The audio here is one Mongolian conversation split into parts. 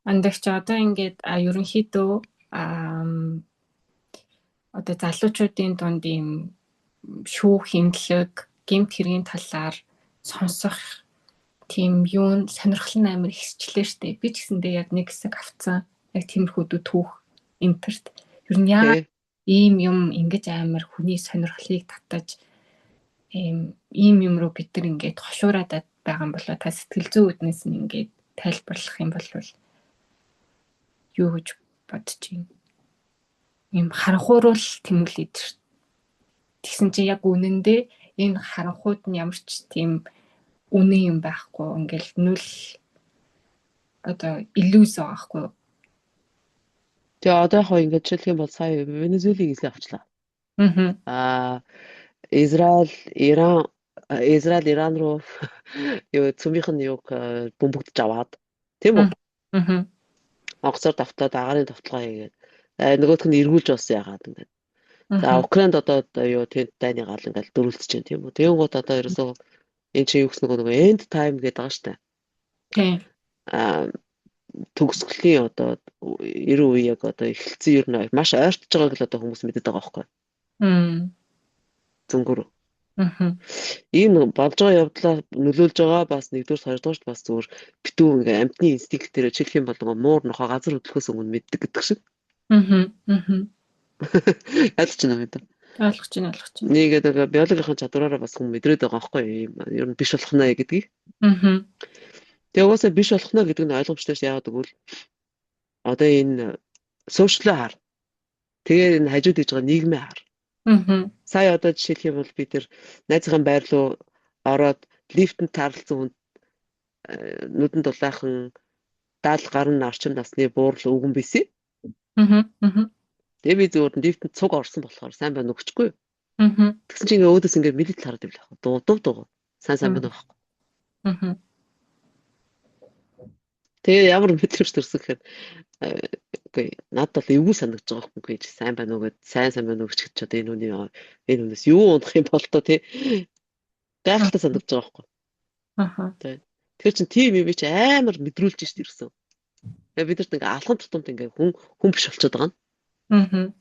Андагч одоо ингээд ерөнхийдөө одоо залуучуудын дунд ийм шүүх хэмнэлэг, гэмт хэргийн талаар сонсох тийм юун сонирхол нь амар ихсчлээ штэ. Би ч гэсэндээ яг нэг хэсэг авцсан. Яг тиймэрхүү түүх энтерт. Ер нь яагаад ийм юм ингэж амар хүний сонирхлыг татаж ийм юм руу бид нар ингээд хошуураад байгаа юм болоо, та сэтгэл зүйн үүднээс нь ингээд тайлбарлах юм бол юу гэж бодож байна? Ийм харанхууруул тэмүүлээд шүү. Тэгсэн чинь яг үнэндээ энэ харанхууд нь ямар ч тийм үнэн юм байхгүй. Ингээл нүл одоо иллюз байгаа хгүй юу? Тэгээ одоо яг ингээд жишээлх юм бол сая Венезуелийн эзлээ авчлаа. Аа, Израиль, Иран, Израиль Иран руу юу цөмийнх нь юуг бөмбөгдөж аваад, тийм үү? Аа. Онгоцоор давтаад агаарын давталгаа хийгээд нөгөөх нь эргүүлж бас яагаад ингээд. За, Украинд одоо юу тэнд дайны гал ингээд дөрүлдэж байна, тийм үү? Тэгэнгүүт одоо ерөөсөө энэ чинь юу гэсэн, нөгөө end time гэдэг байгаа штэ. Аа, төгсгөлийн одоо 90 үе яг одоо эхэлсэн, ер нь маш ойртож байгааг л одоо хүмүүс мэддэг байгаа байхгүй. Зөнгөр. Ийм болж байгаа явдлаа нөлөөлж байгаа бас нэгдүгээр, хоёрдугаарт бас зүгээр битүү ингээ амьтны инстинктээр жишээлх юм бол нөгөө муур нохоо газар хөдлөхөөс өмнө мэддэг гэдэг шиг. Аа. Аа. Ойлгож байна юм да. Ойлгож байна, ойлгож байна. Нэгээд нөгөө биологийн чадвараараа бас хүн мэдрээд байгаа байхгүй юу? Ер нь биш болох нэ гэдгийг. Тэгээ угаасаа биш болох нэ гэдэг нь ойлгомжтой ш. Яагаад гэвэл одоо энэ social хар. Тэгээ энэ хажууд иж байгаа нийгмээ хар. Сая одоо жишээлх юм бол би тэр найзынхаа байр руу ороод лифтэнд таарлцсан хүн нүдэн дулаахан 70 гаруй орчим насны буурал өвгөн байсан. Аа. Тэгээ би зүгээр лифтэнд цуг орсон болохоор сайн байна уу гэчихгүй. Тэгсэн чинь ингээ өөдөөс ингээ мэдэл хараад ирлээ. Дуу дуу дуу. Сайн сайн байна уу байхгүй. Аа. Тэгээ ямар мэдрэмж төрсөн гэхээр үгүй, надад бол эвгүй санагдаж байгаа байхгүй гэж, сайн байна уу гэд, сайн сайн байна уу гэж ч одоо энэ хүний энэ хүнээс юу унах юм бол тоо, тий, гайхалтай санагдаж байгаа байхгүй. Аа. Тэгэхээр чин тийм юм чи амар мэдрүүлж шít ирсэн. Тэгээ бид нарт ингээ алхам тутамд ингээ хүн хүн биш болчиход байгаа нь. Аа.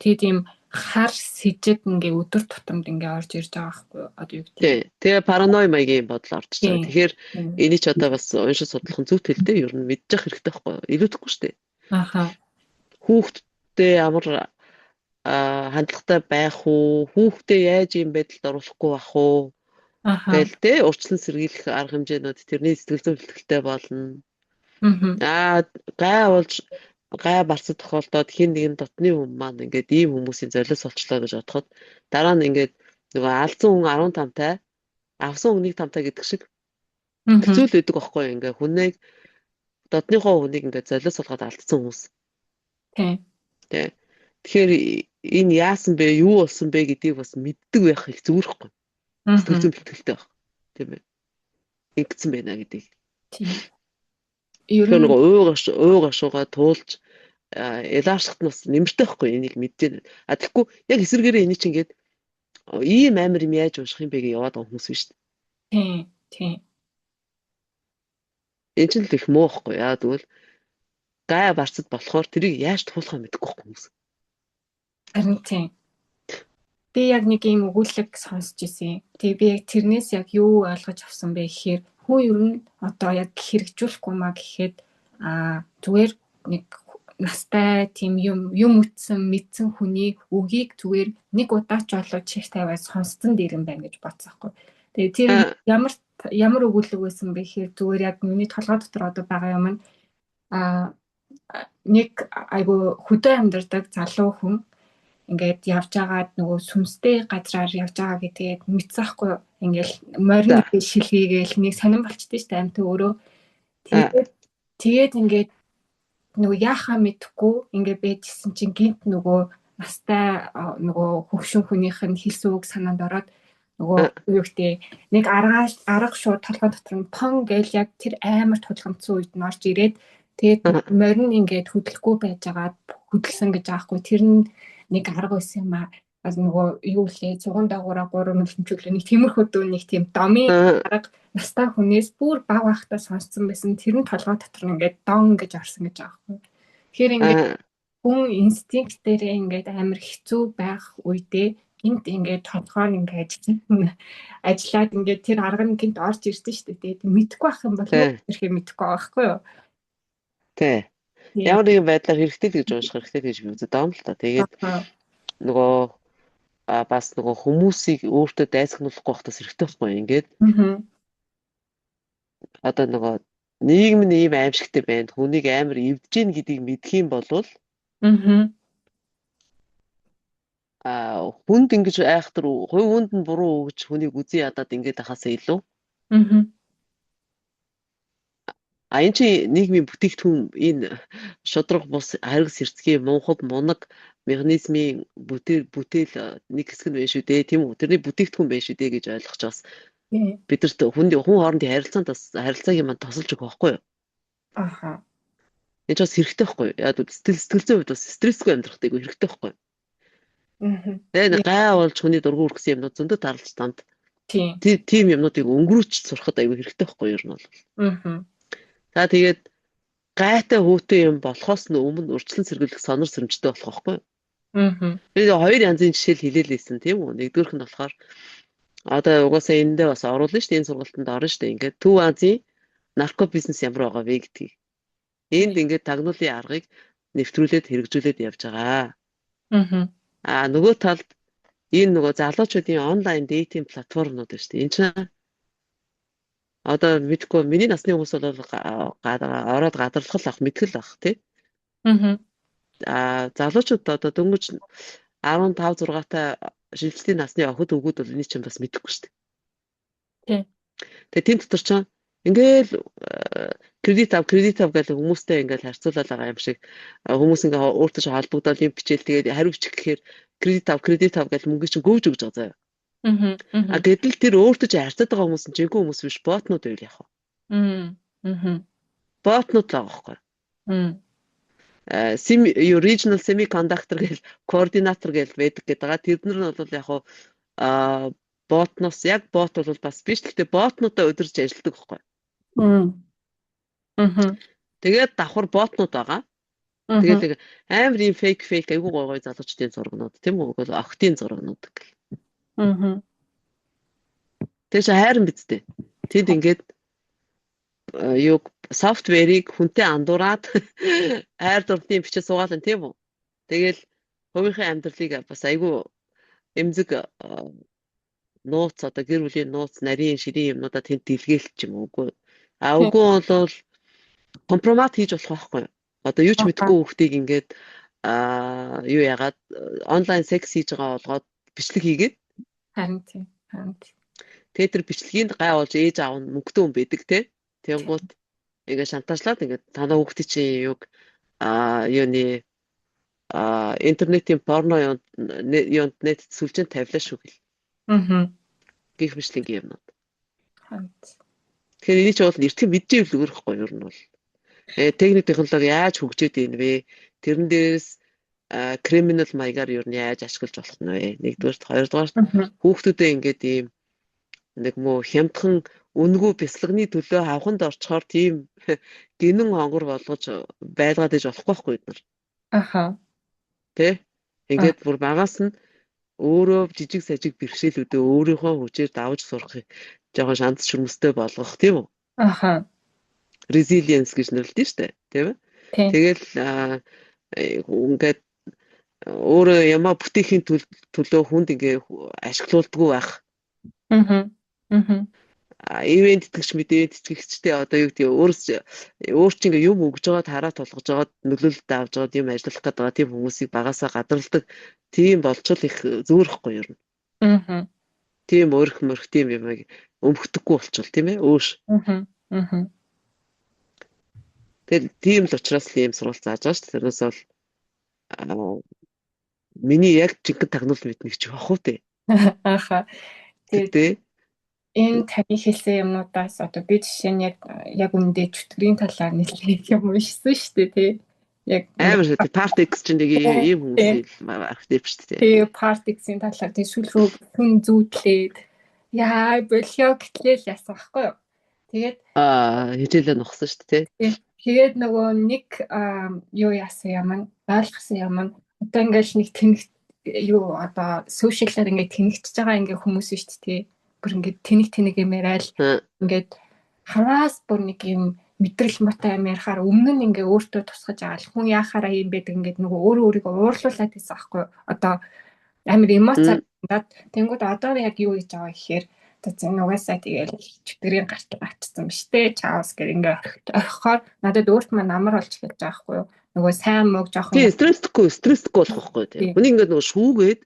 Тэгээ тийм хар сэжиг ингээ өдөр тутамд ингээ орж ирж байгаа байхгүй юу? Одоо юу гэдэг. Тий. Тэгээ параной маягийн бодол орж байгаа. Тэгэхээр энийг ч одоо бас уншиж судлах нь зүйтэй л дээ. Ер нь мэдчих хэрэгтэй байхгүй юу? Илүүдэхгүй шүү дээ. Аха. Хүүхдтэй ямар хандлагатай байх уу? Хүүхдээ яаж ийм байдалд оруулахгүй байх уу? Тэгэл те урьдчилан сэргийлэх арга хэмжээнүүд тэрний сэтгэл зүйн бэлтгэлтэй болно. Аа, гай болж гай барцад тохиолдоод хин нэгэн дотны хүн маань ингээд ийм хүмүүсийн золиос олчлоо гэж бодоход дараа нь ингээд нөгөө алдсан хүн 15 тай, авсан хүн 1 тамтай гэдэг шиг хэцүү л байдаг аахгүй, ингээ хүнийг дотныхоо хүнийг ингээд золиос болгоод алдсан хүмүүс. Тэ. Тэгэхээр энэ яасан бэ, юу болсон бэ гэдгийг бас мэддэг байх их зүгээр хгүй. Сэтгэл зүйн бэлтгэлтэй байх. Тийм ээ. Ингэсэн байна гэдгийг. Тийм. Ер Тэгэхээр нь нөгөө ууг ашуугаа туулж ялааршихт нь бас нэмэртэй байхгүй, энийг мэдэж. А тэгэхгүй яг эсэргээрээ энийг чинь ингээд ийм амар юм яаж унших юм бэ гэж яваад байгаа хүмүүс биш үү? Тийм. Тийм. Энэ чинь л их муу байхгүй яа, тэгвэл гай барцад болохоор тэрийг яаж туулахаа мэдэхгүй байхгүй хүмүүс. Харин тийм. Би яг нэг ийм өгүүлэг сонсч ирсэн. Тэгээ би яг тэрнээс яг юу ойлгож авсан бэ гэхээр хүн ер нь одоо яг хэрэгжүүлэхгүй маа гэхэд зүгээр нэг настай тийм юм юм үтсэн мэдсэн хүний үгийг зүгээр нэг удаа ч болоо чих тавиад сонссон дээр юм байна гэж бодсон байхгүй. Тэгээ тэр ямар ямар өгүүлэг байсан бэ гэхээр зүгээр яг миний толгой дотор одоо байгаа юм нь нэг айгу хөдөө амьдардаг залуу хүн ингээд явж байгаад нөгөө сүмстэй газраар явж байгаа гэдгээд мэдсэн хгүй, ингээл морин шилгээгээл нэг сонирн болчихдээ шүү дээ амт өөрөө. Тэгээд тэгээд ингээд нөгөө яахаа мэдэхгүй ингээд байжсэн чинь гинт нөгөө настай нөгөө хөгшин хүнийх нь хэлсэн үг санаанд ороод нөгөө юу гэдэг нэг арга арга шууд толгой дотор нь пон гээл яг тэр амар тулгамдсан үед нь орж ирээд, тэгээд морин ингээд хөдлөхгүй байжгаад хөдөлсөн гэж аахгүй, тэр нь нэг арга байсан юм аа. Аз нөгөө юу лээ 100 дагуураа 3 мөлөмчөглөө нэг тиймэрхүү дүү, нэг тийм домын арга настай хүнээс бүр баг багтаа сонсцсон байсан. Тэр нь толгой дотор нь ингээд дон гэж орсон гэж байгаа байхгүй. Тэгэхээр ингээд хүн инстинкт дээрээ ингээд амар хэцүү байх үедээ гинт ингээд толгой нь ингээд ажиллаад ингээд тэр арга нь гинт орж ирдэ шүү дээ. Тэгээд мэдэхгүй байх юм бол юу ирэхээ мэдэхгүй байгаа байхгүй юу? Тий. Ямар нэгэн байдлаар хэрэгтэй л гэж унших хэрэгтэй гэж би үздэг юм л та. Тэгээд нөгөө бас нөгөө хүмүүсийг өөртөө дайсагнуулахгүй байх тас хэрэгтэй байхгүй ингээд. Одоо нөгөө нийгэм нь ийм аимшигтай байна. Хүнийг амар эвдэж гин гэдгийг мэдх юм болвол хүнд ингэж айхтар хувь хүнд нь буруу өгч хүнийг үзий ядаад ингэж ахасаа илүү. А энэ чи нийгмийн бүтээгдэхүүн, энэ шударга бус хариг сэрцгийн мунхаг мунаг механизмын бүтээл нэг хэсэг нь байна шүү дээ, тийм үү? Тэрний бүтээгдэхүүн байна шүү дээ гэж ойлгож бас бидэрт хүн хүн хоорондын харилцаанд бас харилцаагийн маань тосолж өгөх байхгүй юу? Аха. Энэ ч бас хэрэгтэй байхгүй юу? Яг сэтгэл зүйн хувьд бас стрессгүй амьдрах айгүй хэрэгтэй байхгүй юу? Тэгээ гай болж хүний дургу үргэсэн юмнууд зөндөө тарлж танд. Тийм юмнуудыг өнгөрөөч сурахад айгүй хэрэгтэй байхгүй юу ер нь бол. За тэгээд гайтай хүүтэй юм болохоос нь өмнө урьдчилан сэргийлэх сонор сэрэмжтэй болох байхгүй юу? Би хоёр янзын жишээл хэлээлээсэн, тийм үү? Нэгдүгээрх нь болохоор одоо угаасаа энэндээ бас оруулна шүү дээ, энэ сургалтанд орно шүү дээ. Ингээд Төв Азийн нарко бизнес ямар байгаа вэ гэдгийг. Энд ингээд тагнуулын аргыг нэвтрүүлээд хэрэгжүүлээд явж байгаа. Аа нөгөө талд энэ нөгөө залуучуудын онлайн dating платформнууд байна шүү дээ. Энэ чинь одоо мэдгүй, миний насны хүмүүс бол ороод гадарлах ах мэдгэл ах тий. Аа залуучууд одоо дөнгөж 15 6 та шилжилтийн насны охид өвгүүд бол энийг чинь бас мэдэхгүй шүү дээ. Тэгээ тийм дотор чинь ингээл кредит ав, кредит ав гэх хүмүүстэй ингээл харьцуулаад байгаа юм шиг хүмүүс ингээ өөртөө чинь холбогдоод юм бичээл, тэгээд хариу бичих гэхээр кредит ав, кредит ав гэж мөнгө чинь гөөж өгж байгаа заяа. А гэтэл тэр өөртөө чинь харьцаад байгаа хүмүүс нь жинхэнэ хүмүүс биш, ботнууд байл яах вэ? Ботнууд л байгаа байхгүй. Сим юу regional semiconductor гэл координатор гэл байдаг гэдэг байгаа. Тэд нар нь бол яг аа ботноос яг бот бол бас биш. Гэхдээ ботнуудаа удирж ажилладаг байхгүй. Тэгээд давхар ботнууд байгаа. Тэгээд амар ийм fake айгүй гой гой залуучдын зургнууд, тийм үү? Үгүй охтын зургнууд гэл. Тэр чинь хайран биз дээ. Тэд ингээд юу software ыг хүнтэй андуураад хайр дурлалын бичээ суугаалan, тийм үү? Тэгэл хувийнхын амьдралыг бас айгүй эмзэг нууц, одоо гэр бүлийн нууц, нарийн ширийн юмнуудаа тэнд дэлгээлч юм уу, үгүй. А үгүй бол компромат хийж болох байхгүй юу? Одоо юу ч мэдэхгүй хүүхдийг ингээд юу яагаад онлайн секс хийж байгаа болгоод бичлэг хийгээд Харин тийм. Харин тийм. Тэгээд тэр бичлэгийн гай болж ээж аав нь мөнгөтэй хүн байдаг те. Тэнгуут ингээд шантажлаад ингээд танаа хүүхдийн чинь юг юуны интернетийн порно юунд нет сүлжээнд тавилаа шүү гэл. Гэх мэтлэнгийн юмнууд. Харин. Тэгэхээр энийг ч бол эртхэн мэдчихэвэл зүгээр байхгүй юу ер нь бол. Техник технологи яаж хөгжөөд ийн вэ? Тэрэн дээрээс криминал маягаар ер нь яаж ашиглаж болох нь вэ? Нэгдүгээрт, хоёрдугаарт хүүхдүүдээ ингээд ийм нэг муу хямдхан үнэгүй бясалганы төлөө хавханд орчхоор тийм гинэн онгор болгож байлгаад иж болохгүй байхгүй бид нар. Тэ? Ингээд бүр багаас нь өөрөө жижиг сажиг бэрхшээлүүдээ өөрийнхөө хүчээр давж сурах жоохон шанц шүрмэстэй болгох, тийм үү? Аха. Resilience гэж нэрлэдэг шүү дээ. Тийм ээ? Тийм. Тэгэл ингээд өөрөө ямаа бүтээхийн төлөө хүнд ингээ ашиглуулдаггүй байх. Ивент итгэгч мэдээ итгэгчтэй одоо юу гэдэг өөрс өөр чи ингээ юм өгж байгаа тараа тулгаж байгаад нөлөөлөлт авч байгаад юм ажиллах гэдэг байгаа тийм хүмүүсийг багасаа гадралдаг тийм болчвол их зүгээр ихгүй ер нь. Тийм өрх мөрх тийм юм өмхтөхгүй болчвол, тийм ээ, өөрш. Тэгэл тийм л учраас л ийм сургалт зааж байгаа шүү дээ. Тэрнээс бол миний яг жинхэнэ тагнуул мэднэ гэж явах уу те. Аха. Тэгээд энэ таны хэлсэн юмнуудаас одоо би жишээ нь яг үнэндээ чөтгөрийн талаар нэлээд юм уншсан шүү дээ, тий. Яг Амар шүү. Part X чинь нэг ийм хүмүүсийн архетип шүү дээ. Тэгээ Part X-ийн талаар тэг сүүл рүү хүн зүүдлээд яа болио гэтлээл яасан байхгүй юу. Тэгээд хичээлээ нухсан шүү дээ. Тэгээд нөгөө нэг юу яасан юм нь ойлгосон юм нь одоо ингээл нэг тэнэг юу одоо сошиалаар ингээд тэнэгтэж байгаа ингээд хүмүүс шүү дээ. Бүр ингээд тэнэг тэнэг юм яриад ингээд хараас бүр нэг юм мэдрэл муутай юм ярихаар өмнө нь ингээ өөртөө тусгаж агаал хүн яхаараа юм байдаг ингээд нөгөө өөрөө өөрийгөө уурлуулад байсан аахгүй одоо амар эмоцаар дандаад тэнгууд одоо яг юу хийж байгаа гэхээр за угаасаа тэгэл чөтгөрийн гартал гатцсан биш те чаус гэр ингээ орхихоор надад өөрт маань амар болж эхэлж байгаа байхгүй юу, нөгөө сайн мууг жоохон тий стресстэйгүй болох байхгүй тий. Хүний ингээд нөгөө шүүгээд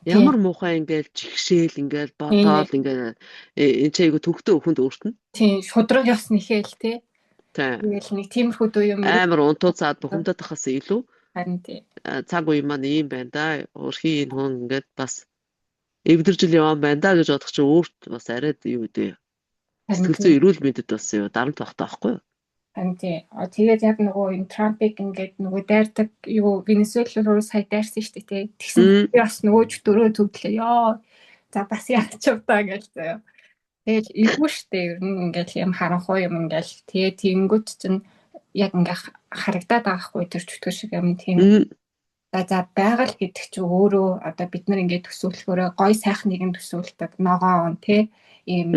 ямар муухай ингээл жигшээл ингээл бодоол ингээл энэ ч айгу төгтөө өхөнд өөрт нь. Тийм, шудраг ёс нэхэл тий. Тэгэл нэг тиймэрхүү дүү юм амар унтууцаад бухимдаад тахаас илүү. Харин тий. Цаг үе маань ийм байна да. Өрхийн энэ хүн ингээд бас эвдэржил яваан байна да гэж бодох чинь өөрт бас арай юу гэдэг. Сэтгэл зүйн эрүүл мэндэд бас юу дарамт багтаа байхгүй юу? Харин тий. Тэгээд яг нөгөө энэ Трампыг ингээд нөгөө дайрдаг юу Венесуэл руу сая дайрсан шүү дээ тий. Тэгсэн би бас нөгөө чөтгөрөө төвдлээ. Йоо. За бас яач вэ гэж заяа. Тэгэл эвгүй штэ ер нь ингээл юм харанхуй юм ингээл тэгээ тэгэнгүүт чинь яг ингээ харагдаад байгаа хгүй тэр чөтгөр шиг юм тийм. За байгаль гэдэг чинь өөрөө одоо бид нар ингээд төсөөлөхөөрөө гой сайхныг нь төсөөлдөг ногоон тий ийм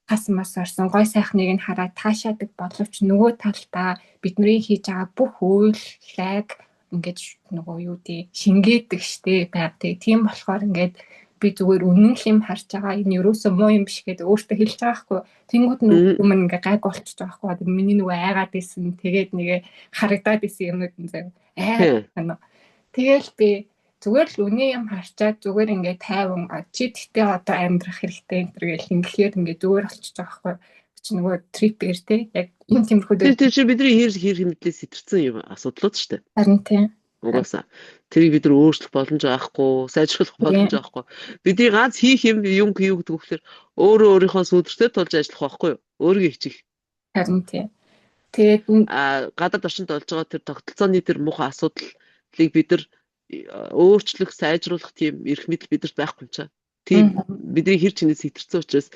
хас мас орсон гой сайхныг нь хараад таашаадаг боловч нөгөө талдаа бидний хийж байгаа бүх үйл лайг ингээд нөгөө юу тий шингээдэг штэ байг тий. Тийм болохоор ингээд би зүгээр үнэн л юм харж байгаа, энэ ерөөсөө муу юм биш гэдээ өөртөө хэлж байгаа хгүй. Тэнгүүд нөгөө юм ингээ гайг болчихж байгаа хгүй. Миний нөгөө айгаад исэн, тэгээд нэгэ харагдаад исэн юмнууд нь заяа айгаад. Тэгэл би зүгээр л үнэн юм харчаад зүгээр ингээ тайван чи тэгтээ одоо амьдрах хэрэгтэй энэ төр гэл ингээхээр ингээ зүгээр болчихж байгаа хгүй. Чи нөгөө трипээр те яг юм тиймэрхүү. Тэр чи бидний хэр хэр хэмтлээ сэтэрсэн юм асуудлууд шүү дээ. Харин тийм. Угаасаа тэрийг бид нар өөрчлөх боломж байхгүй, сайжруулах боломж байхгүй. Бидний ганц хийх юм юм юу гэдэг вэ гэхээр өөрөө өөрийнхөө сүудэртэй тулж ажиллах байхгүй юу? Өөрийгөө хичих. Харин тийм. Тэгээд гадаад орчинд болж байгаа тэр тогтолцооны тэр муухай асуудлыг бид нар өөрчлөх, сайжруулах тийм эрх мэдэл бидэрт байхгүй юм чаа. Тийм бидний хэр чинээс хэтэрсэн учраас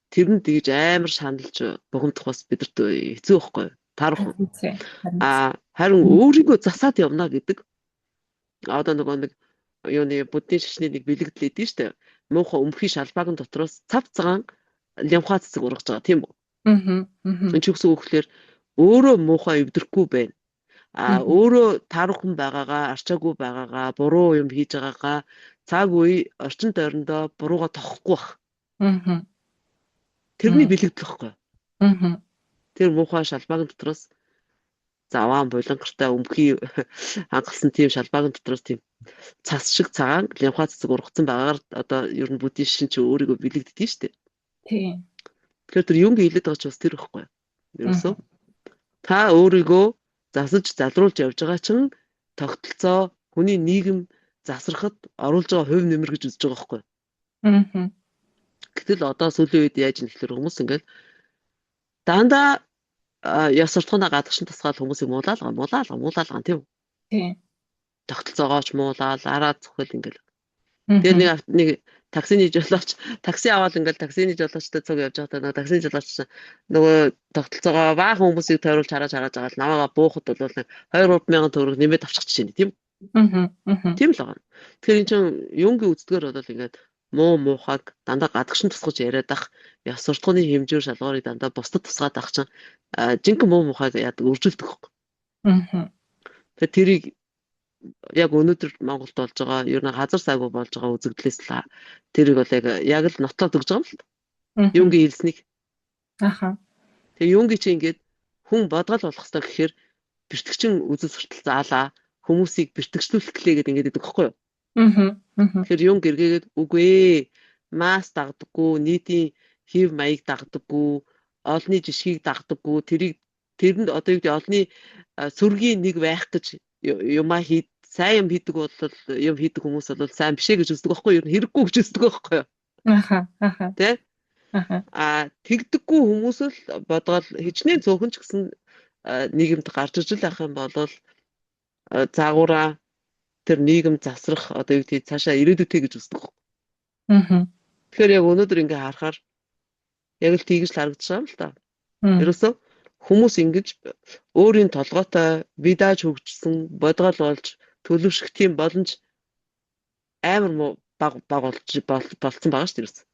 тэр нь тэгж амар шаналж бухимдах бас бидэрт хэцүү байхгүй юу? Таарах. Харин өөрийгөө засаад явна гэдэг одоо нөгөө нэг юуны буддийн шашны нэг бэлэгдэл идэв штэ. Муухай өмхий шалбаагийн дотроос цав цагаан лямхаа цэцэг ургаж байгаа тийм үү? Аа. Энэ ч үгс өгөхлөөр өөрөө муухай эвдэрхгүй байна. Өөрөө таархан байгаагаа, арчаагүй байгаагаа, буруу юм хийж байгаагаа цаг үе орчин тойрондоо бурууга тоохгүй бах. Аа. Тэрний бэлэгдэл байхгүй. Аа. Тэр муухай шалбаагийн дотроос заваан булангартай өмхий хангалсан тийм шалбаагийн дотроос тийм цас шиг цагаан лямхаа цэцэг ургацсан байгаагаар одоо ер нь буддийн шин чи өөрийгөө бэлэгддэг шүү дээ. Тийм. Тэгэхээр тэр юунгийн хэлээд байгаа ч бас тэр байхгүй. Ерөөсөө та өөрийгөө засаж залруулж явж байгаа чинь тогтолцоо хүний нийгэм засрахад оруулж байгаа хувь нэмэр гэж үзэж байгаа байхгүй. Аа. Гэтэл одоо сүүлийн үед яаж юм гэхээр хүмүүс ингээл дандаа ёс суртахуунаа гадагшин тусгаал хүмүүсийг муулаалгаа муулаалгаа муулаалгаа тийм үү? Тийм. Тогтолцоогооч муулаал, араа зүхэл ингээл. Тэгээ нэг таксины жолооч такси аваад ингээл таксины жолоочтой цуг явж байхдаа нөгөө таксины жолооч нөгөө тогтолцоогоо баахан хүмүүсийг тойруулж хараж хараж байгаа л намайгаа буухад бол 2 3 мянган төгрөг нэмээд авчих жишээ нь тийм үү? Аа. Тийм л байгаа. Тэгэхээр эн чинь юунгийн үздгээр бол ингээд муу муухайг дандаа гадагшин тусгаж яриад ах ёс суртахууны хэмжүүр шалгуурыг дандаа бусдад тусгаад ах чинь жинхэнэ муу муухайг яадаг өржүүлдэг байхгүй. Аа. Тэгэхээр тэрийг яг өнөөдөр Монголд болж байгаа ер нь газар сайгүй болж байгаа үзэгдлээс л тэрийг бол яг л нотлоод өгч байгаа юм л. Юунгийн хэлснийг. Аха. Тэгээ юунгийн чи ингээд хүн бодгол болох хэрэгтэй гэхээр бэртгчин үзэл суртал заалаа хүмүүсийг бэртгчлүүлэх гэлээ гэдэг ингээд байдаг байхгүй юу? Аа. Тэгэхээр юун гэргээгээд үгүй ээ. Мас дагдаггүй, нийтийн хэв маяг дагдаггүй, олонний жишгийг дагдаггүй, тэрийг тэрэнд одоо юу гэдэг олонний сүргийн нэг байх гэж юмаа хий сайн юм хийдэг бол юм хийдэг хүмүүс бол сайн бишээ гэж үздэг байхгүй юу? Хэрэггүй гэж үздэг байхгүй юу? Аха. Аха. Тэ? Аха. Тэгдэггүй хүмүүс л бодгол хичнээн цөөхөн ч гэсэн нийгэмд гарч ижил ах юм бол Загвараа тэр нийгэм засрах одоо юу гэдэг цаашаа ирээдүйтэй гэж үздэг. Тэгэхээр яг өнөөдөр ингээ харахаар яг л тэгж л харагдаж байгаа юм л та. Ерөөсөө хүмүүс ингэж өөрийн толгойтой бие дааж хөгжсөн, бодгоол болж төлөвшөх тийм боломж амар баг баг болж болцсон байгаа шүү дээ. Ерөөсөө.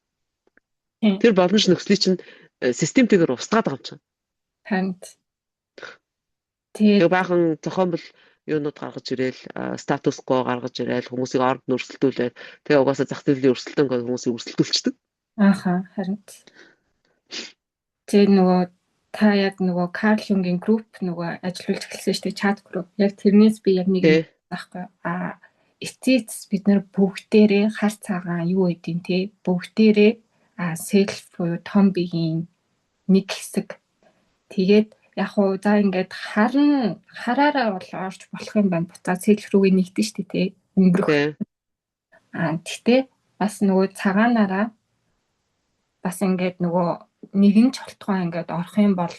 Тэр боломж нөхцөлийг чинь системтэйгээр устгаад байгаа юм чинь. Харин. Тэгээ баахан зохиомл юунууд гаргаж ирээл, статус кво гаргаж ирээл, хүмүүсийг оронд нь өрсөлдүүлээд, тэгээ угаасаа зах зээлийн өрсөлдөөн гэдэг хүмүүсийг өрсөлдүүлчихдэг. Ааха, харин. Тэгээ нөгөө та яг нөгөө Карл Юнгийн групп нөгөө ажиллуулж эхэлсэн шүү дээ, чат групп. Яг тэрнээс би яг нэг юм байхгүй. Аа, эцэц бид нар бүгдээрээ хар цагаан юу гэдیں те, бүгдээрээ self буюу том биеийн нэг хэсэг. Тэгээд яг уу за ингээд харна, хараараа бол орж болох юм байна. Буцаад self рүүгээ нэгдэн шүү дээ те, өнгөрөх. Аа, тэгтээ бас нөгөө цагаанаараа бас ингээд нөгөө нэгэн чолтгоо ингээд орох юм бол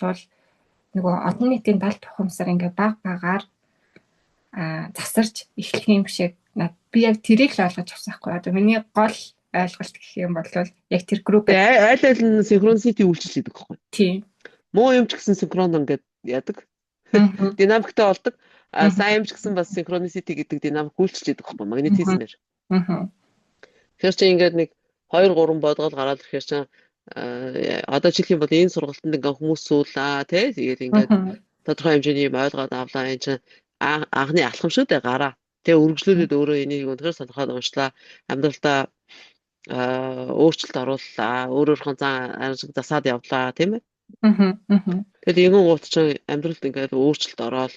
нөгөө олон нийтийн далд тухамсар ингээд баг багаар засарч эхлэх юм шиг над би яг тэрийг л ойлгож авсан байхгүй. Одоо миний гол ойлголт гэх юм бол яг тэр групп аль аль нь synchronicity үйлчилж идэг байхгүй. Тийм. Муу юм ч гэсэн синхрон ингээд яадаг. Динамиктай болдог. А сайн юм ч гэсэн бас synchronicity гэдэг динамик үйлчилж идэг байхгүй, магнетизмээр. Тэгэхээр чи ингээд нэг 2 3 бодгол гараад ирэхээр чи одоо жишээлх юм бол энэ сургалтанд ингээ хүмүүс суулаа тий, тэгээд ингээд тодорхой хэмжээний юм ойлгоод авлаа, энэ чинь анхны алхам шүү дээ, гараа. Тэгээ үргэлжлүүлээд өөрөө энийг үнэхээр сонирхоод уншлаа, амьдралдаа өөрчлөлт орууллаа, өөрөөрхөн зан засаад явлаа, тийм ээ. Тэгэл ингэн гут чинь амьдралд ингээд өөрчлөлт ороод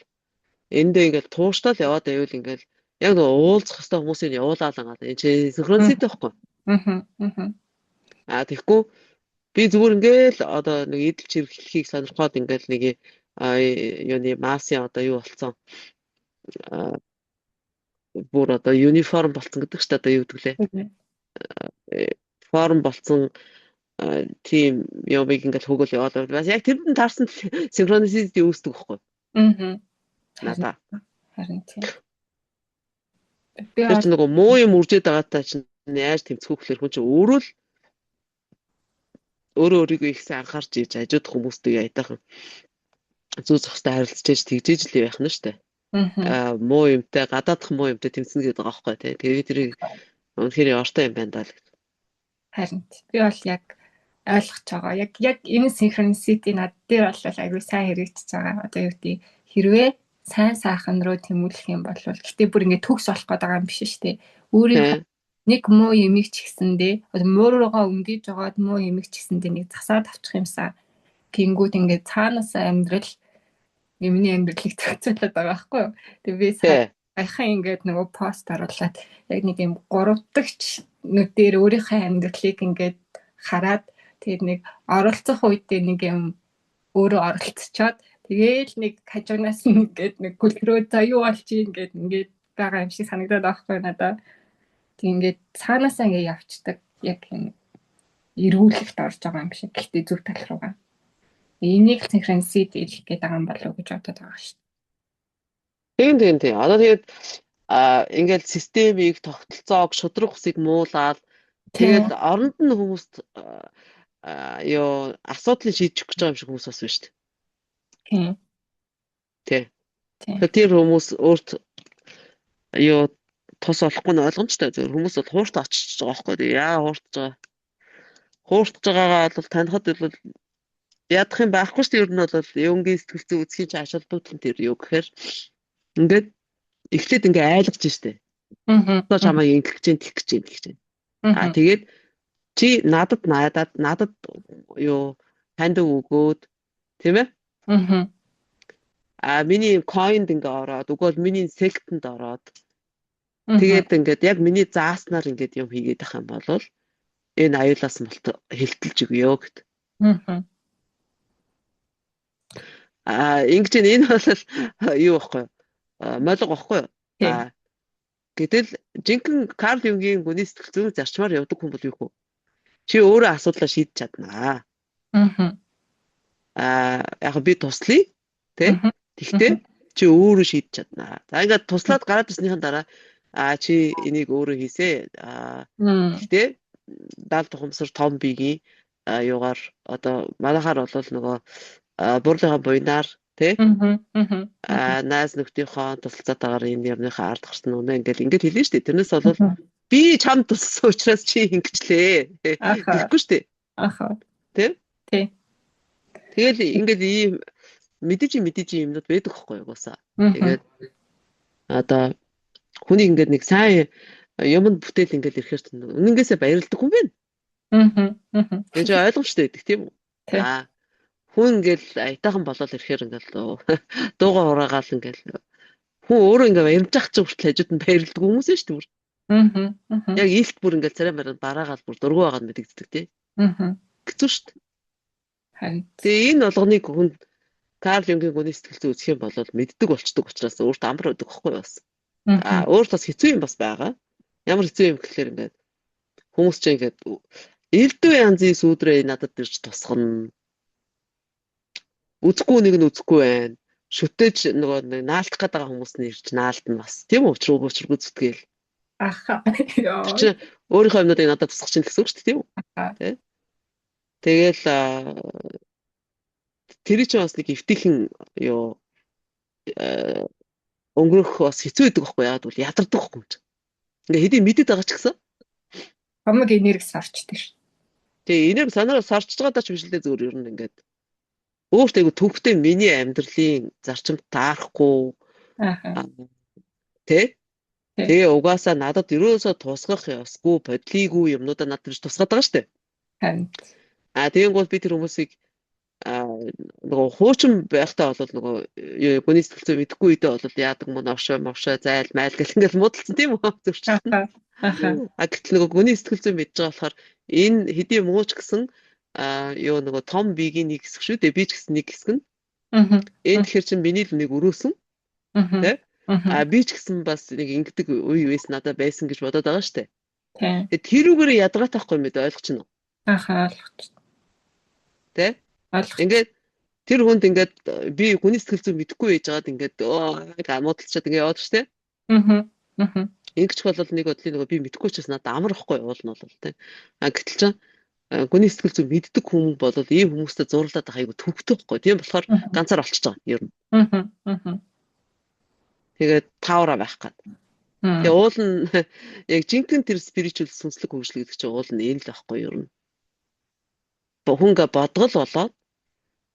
эндээ ингээд тууштай л яваад байвал ингээд яг нэг уулзах хэвээр хүмүүсийг явуулаад байгаа. Энэ чинь synchronicity байхгүй. А тэгэхгүй би зүгээр ингээл одоо нэг эдэлж хэрэглэхийг сонирхоод ингээл нэг юуны массын одоо юу болцсон, бүр одоо uniform болцсон гэдэг чинь одоо юу гэдэг лээ, форм болцсон тийм юмыг ингээл хөөгөл яваад бас яг тэрэнд таарсан synchronicity үүсдэг байхгүй. Аа. Надаа. Харин тийм. Би тэр чинь нөгөө муу юм үржээд байгаатай чинь яаж тэмцэх вэ гэхээр хүн чинь өөрөө л өөрөө өөрийгөө их сайн анхаарч иж хажууд хүмүүстэй аятайхан зүү зохистой харилцаж тэгжээж л байх нь шүү дээ. Аа, муу юмтай, гадаадах муу юмтай тэмцэнэ гэдэг байгаа байхгүй тий. Тэгээд тэрийг үнэхээр ортой юм байна даа л гэж. Харин би бол яг ойлгож байгаа. Яг энэ synchronicity над дээр бол айгүй сайн хэрэгжиж байгаа. Одоо юу гэдэг, хэрвээ сайн сайхан руу тэмүүлэх юм бол гэтээ бүр ингээд төгс болох гээд байгаа юм биш шүү дээ. Өөрийн нэг муу юмыг ч гэсэндээ муу руугаа өнгөж жагаад муу юмыг ч гэсэндээ нэг засаад авчих юмсан. Гингүүд ингээд цаанаасаа амьдрал миний амьдралыг зохицуулаад байгаа байхгүй юу. Тэгээ би саяхан ингээд нөгөө пост оруулаад яг нэг юм гурав дахь нүдээр өөрийнхөө амьдралыг ингээд хараад, тэгээд нэг оролцох үедээ нэг юм өөрөө оролцочоод, тэгээл нэг хажуунаас нь ингээд нэг гүлрөө за юу болж ийн ингээд ингээд байгаа юм шиг санагдаад байгаа байхгүй надаа. Тэг ингээд цаанаасаа ингээд явцдаг, яг юм эргүүлэлт орж байгаа юм шиг. Гэхдээ зөв тал руугаа. Энийг synchronicity гэдэг байгаа юм болов уу гэж бодоод байгаа шүү дээ. Тийм. Одоо тэгээд ингээл системийг, тогтолцоог, шудраг усыг муулаад тэгээд оронд нь хүмүүст юу асуудлыг шийдчих гэж байгаа юм шиг хүмүүс бас байна шүү дээ. Тийм. Тий. Тэгэхээр тэр хүмүүс өөрт юу тус олохгүй нь ойлгомжтой. Зөвхөн хүмүүс бол хуурт очиж байгаа байхгүй. Яа хууртж байгаа. Хууртж байгаагаа бол танихад бол ядах юм байхгүй шүү дээ. Ер нь бол Юнгийн сэтгэл зүй үзхийн чинь ач холбогдол нь тэр юу гэхээр ингээд эхлээд ингээ айлгаж штэ. Одоо чамайг ингэх гэж, тэгэх гэж, тэгэх гэж. Аа, тэгээд чи надад найдаад, надад юу таньдаг өгөөд, тийм ээ? Аа. А миний coin д ингээ ороод, үгүй бол миний сектэнд ороод, тэгээд ингээд яг миний зааснаар ингээд юм хийгээд байх юм бол энэ аюулаас молт хэлтэлж өгье гэд. Аа. А ингэж энэ бол юу байхгүй молго байхгүй юу? А гэтэл жинхэнэ Карл Юнгийн гүний сэтгэл зүйн зарчмаар явдаг хүн бол юу вэ? Чи өөрөө асуудлаа шийдэж чаднаа. Аа. А яг би туслая, тэ? Тэгтээ Чи өөрөө шийдэж чаднаа. За ингээд туслаад гараад ирснийхэн дараа чи энийг өөрөө хийсээ. Гэхдээ даал тухамсар том биегийн юугаар одоо манайхаар бол нөгөө бурлынхаа буйнаар тий найз нөхдийнхөө тусалцаатайгаар энэ юмныхаа ард гарсан үнэ ингээл ингээд хэлнэ шүү дээ. Тэрнээс бол би чамд тусалсан учраас чи ингэчлээ гэхгүй шүү дээ. Аха. Тий? Тий. Тэгэл ингээд ийм мэдээж юмнууд байдаг хгүй юу угаасаа. Тэгээд одоо хүний ингээд нэг сайн юмд бүтээл ингээд ирэхээр үнэнгээсээ баярлдаг хүн байна. Аа. Тэгээд чи ойлгомжтой байдаг тийм үү? Аа хүн ингээл аятайхан болол ирэхээр ингээл дуугаа ураагаал ингээл хүн өөрөө ингээ баярлж чи хүртэл хажууд нь баярлдаг хүмүүс нь шүү дээ. Аа. Яг илт бүр ингээл царай мараа бараагаал бүр дургу байгаад мэдэгддэг тий. Аа. Хэцүү шүү дээ. Харин. Тэгээ энэ болгоныг хүн Карл Юнгийн гүний сэтгэл зүй үзэх юм бол мэддэг болчдөг учраас өөрт амар байдаг байхгүй бас. Аа өөрт бас хэцүү юм бас байгаа. Ямар хэцүү юм гэхлээр ингээд хүмүүс чинь ингээд элдв янзын сүүдрээ надад ирж тусгана. Үзэхгүй нэг нь үзэхгүй байна. Шүтэж нөгөө нэг наалтах гээд байгаа хүмүүс нь ирж наалтна бас. Тийм учруу учиргүй зүтгээл. Аха. Тэр чинь өөрийнхөө юмнуудыг надад тусгах чинь гэсэн үг шүү дээ, тийм үү? Тэ. Тэгэл тэр чинь бас нэг эвтэйхэн юу өнгөрөх бас хэцүү байдаг байхгүй яагаад гэвэл ядардаг байхгүй юм чинь. Ингээ хэдий мэдээд байгаа ч гэсэн. Хамаг энерги сарчдаг ш. Тэгээ энерги санаараа сарчж байгаа даа ч биш л дээ зүгээр ер нь ингээд өөрт айгу төвхтэй миний амьдралын зарчимд таарахгүй. Аа. Тэ? Тэгээ угаасаа надад ерөөсөө тусгах ёсгүй, бодлийгүй юмнуудаа надад ирж тусгаад байгаа шүү дээ. Харин. А тэгэнгүүт би тэр хүмүүсийг нөгөө хуучин байхдаа бол нөгөө гүний сэтгэл зүй мэдэхгүй үедээ бол яадаг мөн овшоо мовшоо зайл майл гэл ингээл муудалцсан тийм үү зөрчилтөн. А гэтэл нөгөө гүний сэтгэл зүй мэдж байгаа болохоор энэ хэдий муу ч гэсэн юу нөгөө том биегийн нэг хэсэг шүү дээ. Би ч гэсэн нэг хэсэг нь. Энэ тэгэхээр чинь миний л нэг өрөөсөн. Тэ? А би ч гэсэн бас нэг ингэдэг үе байсан надад байсан гэж бодоод байгаа шүү дээ. Тийм. Тэрүүгээр ядаргаатай байхгүй юм бэ ойлгож байна уу? Ахаа ойлгож. Тэ? Ингээд тэр хүнд ингээд би хүний сэтгэл зүй мэдэхгүй байж байгаад ингээд муудалчаад ингээд яваад шүү дээ. Аа. Аа. Ингэч бол нэг бодлын нөгөө би мэдэхгүй ч бас надад амар ихгүй уул нь бол тэ. А гэтэл чинь гүний сэтгэл зүй мэддэг хүн бол ийм хүмүүстэй зурлаад байгаа айгу төвхтэй байхгүй. Тийм болохоор ганцаар болчихж байгаа ер нь. Аа. Тэгээд таавра байх гад. Тэгээ уул нь яг жинхэнэ тэр spiritual сүнслэг хөгжил гэдэг чинь уул нь энэ л байхгүй ер нь. Хүнгээ бодгол болоод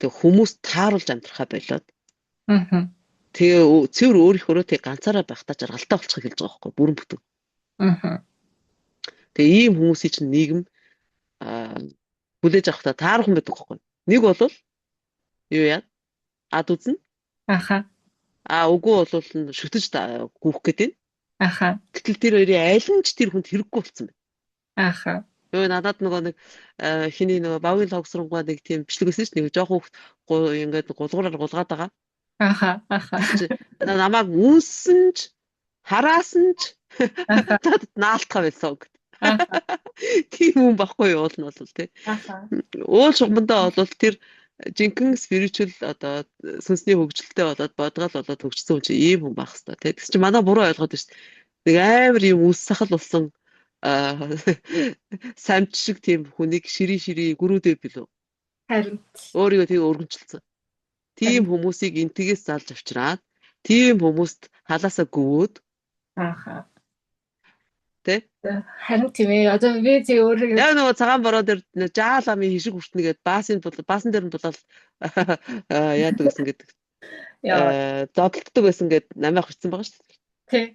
тэг хүмүүс тааруулж амьдрахаа болоод. Аа. Тэгээ цэвэр өөрийнхөө тэг ганцаараа байхдаа жаргалтай болчихыг хэлж байгаа байхгүй бүрэн бүтэн. Аа. Тэгээ ийм хүмүүсийн чинь нийгэм хүлээж авахдаа таарах юм байдаг байхгүй. Нэг бол юу яа? Ад үзнэ. Аха. А үгүй бол шүтэж гүйх гээд байна. Аха. Гэтэл тэр хоёрын аль нь ч тэр хүнд хэрэггүй болсон байна. Аха. Юу надад нөгөө нэг хиний нөгөө багийн логсронгоо нэг тийм бичлэг байсан шүү дээ. Нэг жоохон хүүхд ингээд гулгуураар гулгаад байгаа. Аха. Аха. Намайг үнсэн ч хараасан ч надад наалтгаа байсан гэд. Тийм хүн байхгүй юу уул нь бол тий. Уул шугамдаа бол тэр жинхэнэ spiritual одоо сүнсний хөгжилтэй болоод бодгоол болоод хөгжсөн хүн чинь ийм хүн байх хэвээр тий. Тэгс чи манай буруу ойлгоод байна шүү дээ. Нэг амар юм үс сахал болсон самч шиг тийм хүнийг шири шири гүрүүдээ билүү. Харин өөрийгөө тийм өргөнчлөсөн. Тийм хүмүүсийг энтгээс залж авчираад тийм хүмүүст халаасаа гүвөөд ааха. Тэ? Харин тийм ээ. Одоо би зэ өөрөө Яг нөгөө цагаан бороо дээр жаал амын хишиг хүртнэ гээд баасын баасан дээр нь булаад яадаг гэсэн гэдэг. Зодтолддог байсан гээд намайг хүчсэн байгаа шүү дээ. Тий.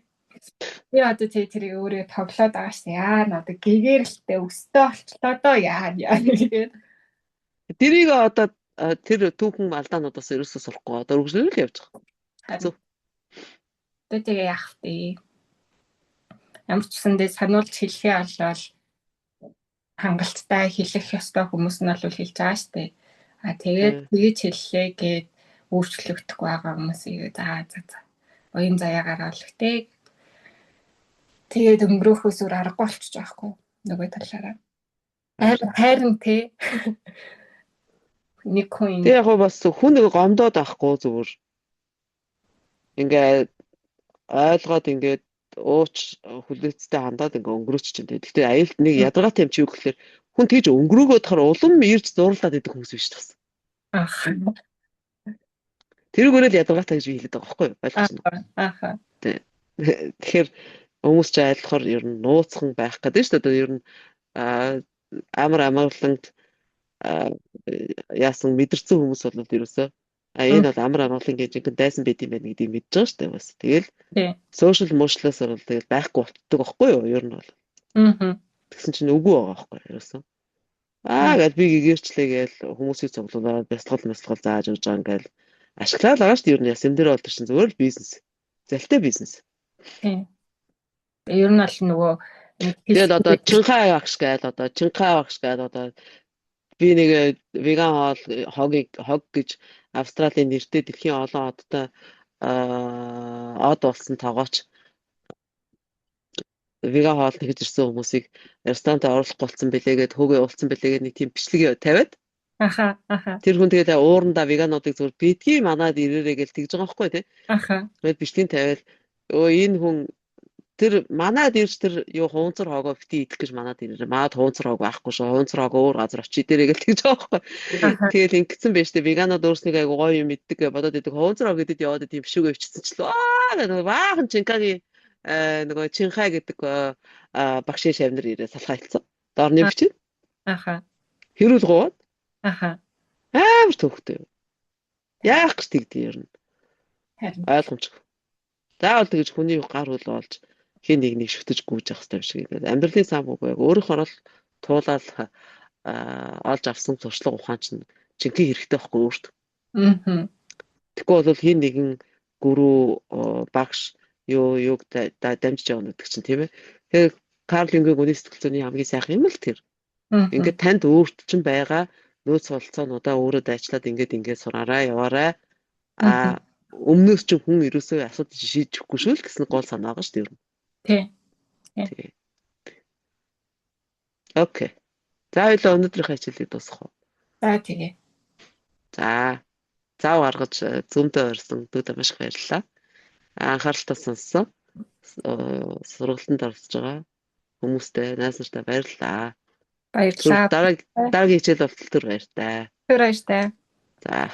Би одоо тий тэрийг өөрөө тоглоод байгаа шин. Яа надад гэгэрэлтэй өстэй болчлоо доо яа яа тэгээд. Тэрийг одоо тэр түүхэн алдаануудаас ерөөсөө сурахгүй одоо үргэлжлэл явж байгаа. Зөв. Одоо тэгээ яах вэ? Ямар ч үсэндээ сануулж хэлэхээ болвол хангалттай хэлэх ёстой хүмүүс нь бол хэлж байгаа штэ. А тэгээд тэгэж хэллээ гээд өөрчлөгдөхгүй байгаа хүмүүсийг за за за. Оюун заяа гаргаал гэтээ. Тэгээд өнгөрөөхөөс өөр аргагүй болчих жоохгүй нөгөө талаараа. Хайрын те. Нэг хүн Тэг яг бас хүн нэг гомдоод байхгүй зүгээр. Ингээ ойлгоод ингээд ууч хүлээцтэй хандаад ингээ өнгөрөөч чинь. Гэхдээ аюулт нэг ядаргаатай юм чи юу гэхээр хүн тэгж өнгөрөөгөөд хахаар улам ирж зурлаад идэх хүмүүс биш тас. Ах. Тэр үгээрээ л ядаргаатай гэж би хэлээд байгаа байхгүй юу? Ойлгож байна уу? Аха. Тэгэхээр хүмүүс ч айлхаар ер нь нууцхан байх гэдэг шүү дээ. Одоо ер нь амар амгалант яасан мэдэрсэн хүмүүс бол ерөөсөө энэ бол амар амгалан гэж жинхэнэ дайсан байд юм байна гэдгийг мэдж байгаа шүү дээ бас. Тэгэл social motionless бол тэгэл байхгүй болтдог байхгүй юу? Ер нь бол. Аа. Тэгсэн чинь үгүй байгаа байхгүй юу? Ерөөсөө. Аа гэж би гэгэрчлээ гээл хүмүүсийг цуглуулаад бясалгал мэсгал зааж өгч байгаа ингээл ашиглаад байгаа шүү дээ. Ер нь ясэм дээр бол чинь зүгээр л бизнес. Залтай бизнес. Тийм. Ер нь бол нөгөө Тэгэл одоо Чинхай багш гээл одоо Чинхай багш гээл одоо би нэг веган хоол хогийг хог гэж Австралийн нэртэй дэлхийн олон одтой од болсон тогооч веган хоол нэгж ирсэн хүмүүсийг ресторантаа оруулахгүй болсон бэлээ гэд хөөгөө уулцсан бэлээ гэд нэг тийм бичлэг тавиад. Аха аха. Тэр хүн тэгээд уурандаа вегануудыг зүгээр битгий манад ирээрэй гэж тэгж байгаа байхгүй тий. Аха. Тэгээд бичлэгийг тавиал өө энэ хүн тэр манад ирж тэр юу хуунцар хоогоо бити идэх гэж манад ирээрээ. Манад хуунцар хоог байхгүй шүү. Хуунцар хоог өөр газар очие дээрээ гэж тэгж байгаа байхгүй. Тэгэл ингэсэн байж тээ веганууд өөрснийг айгу гоё юм иддэг гэж бодоод идэг. Хуунцар хоог идэд яваад идэв юм шүүгээ өвчсөн ч л аа нөгөө баахан Чинкагийн нөгөө Чинхай гэдэг багшийн шавнар ирээ салхаа хэлсэн. Доор нь бичээ. Аха. Хэрүүл гоод. Аха. Амар төвхтэй. Яах гэж тэгдэг юм. Харин ойлгомжгүй. Заавал тэгж хүний гар хөл олж хин нэг нэг шүтэж гүйж явах хэрэгтэй юм шиг. Ингээд амьдралын сан бүг яг өөрийнхөө л туулаад олж авсан туршлага ухаан чинь жинхэнэ хэрэгтэй байхгүй өөрт. Аа. Тэгэхгүй бол хин нэгэн гүрүү багш юу юуг дамжиж явна гэдэг чинь тийм ээ. Тэгэхээр Карл Юнгийн үнийн сэтгэл зүйний хамгийн сайхан юм л тэр. Ингээд танд өөрт чинь байгаа нөөц солилцоонуудаа өөрөө дайчлаад ингээд ингээд сураарай яваарай. А өмнөөс чинь хүн ерөөсөө асуудал шийдэж өгөхгүй шүү л гэсэн гол санаа байгаа шүү дээ. Тий. Тий. Окей. За хоёлаа өнөөдрийнхөө хичээлийг дуусгах уу? За тэгээ. За. Зав гаргаж зүүмдээ орсон дүүдээ маш их баярлалаа. Анхааралтай сонссон. Сургалтанд оролцож байгаа хүмүүстээ, найз нартай баярлалаа. Баярлалаа. Дараагийн хичээл болтол төр баяртай. Түр баяртай. За.